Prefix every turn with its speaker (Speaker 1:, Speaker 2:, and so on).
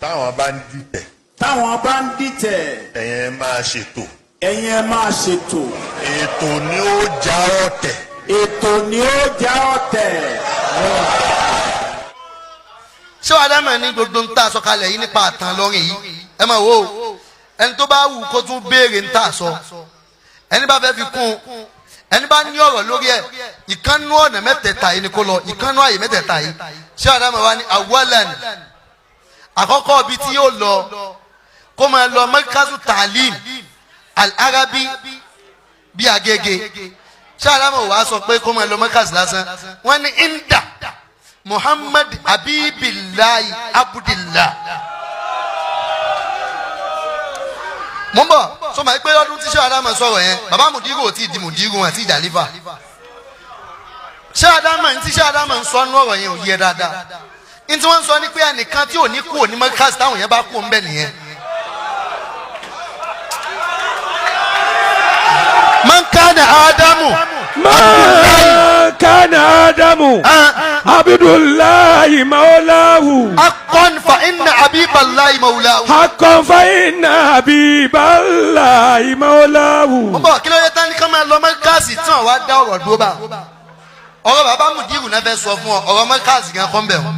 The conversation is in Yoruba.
Speaker 1: Táwọn bá ń dìtẹ̀,
Speaker 2: Táwọn bá ń dìtẹ̀,
Speaker 1: ẹ̀yin ẹ máa ṣètò.
Speaker 2: Ẹ̀yin ẹ máa ṣètò.
Speaker 1: Ètò ni ó já ọ̀tẹ̀.
Speaker 2: Ètò ni ó já ọ̀tẹ̀.
Speaker 3: Ṣé wàá dámọ̀ ní gbogbo ń tà sọ kalẹ̀ yìí nípa àtàn lọ́rìn yìí? Ẹ máa wò ó, ẹni tó bá wù kó tún béèrè ń tà sọ, ẹni bá fẹ́ fi kún un, ẹni bá ní ọ̀rọ̀ lórí ẹ̀, ìkànnú ọ̀nà mẹ́tẹ̀ẹ̀ta yìí ni kó lọ, ìkànnú àyè mẹ́tẹ̀ẹ̀ta yìí. Ṣé wàá dámọ̀ wá ní awalan, àkọ́kọ́ ibi tí yóò lọ, kó máa lọ markazu ta'lim al-arabi bí Agége. Ṣé wàá dámọ̀ wá sọ pé kó máa lọ markazu lásán? Wọ́n ní inda Muhammad Abibilayi Abudillah. Mo ń bọ̀ sọ ma pé ọdún tí sèwádàá máa sọ̀rọ̀ yẹn, bàbá mùdírù ò tí ì di mùdírù àti ìjàlífà. Sèwádàá máa ń tí sèwádàá máa ń sọ nú ọ̀rọ̀ yẹn ò yẹ dáadáa. Ní tí wọ́n ń sọ ní pé ẹnìkan tí ò ní kú òní mọ́kàsí táwọn yẹn bá kú ń bẹ̀ nìyẹn. Man kana Ádámù.
Speaker 4: ما كان آدم عبد الله مولاه.
Speaker 3: Akon fa inna abiballahi mawulahu.
Speaker 4: حقا فإن حبيب الله مولاه.
Speaker 3: Mo bọ̀, kí ló yẹ tán ní ká máa lọ mọ́kàsí tí wọ́n wá dá ọ̀rọ̀ dúró bá? Ọ̀rọ̀ bàbá mùdírù náà fẹ́ sọ fún ọ, ọ̀rọ̀ mọ́kàsí gan kọ́ ń bẹ̀ wọ́n.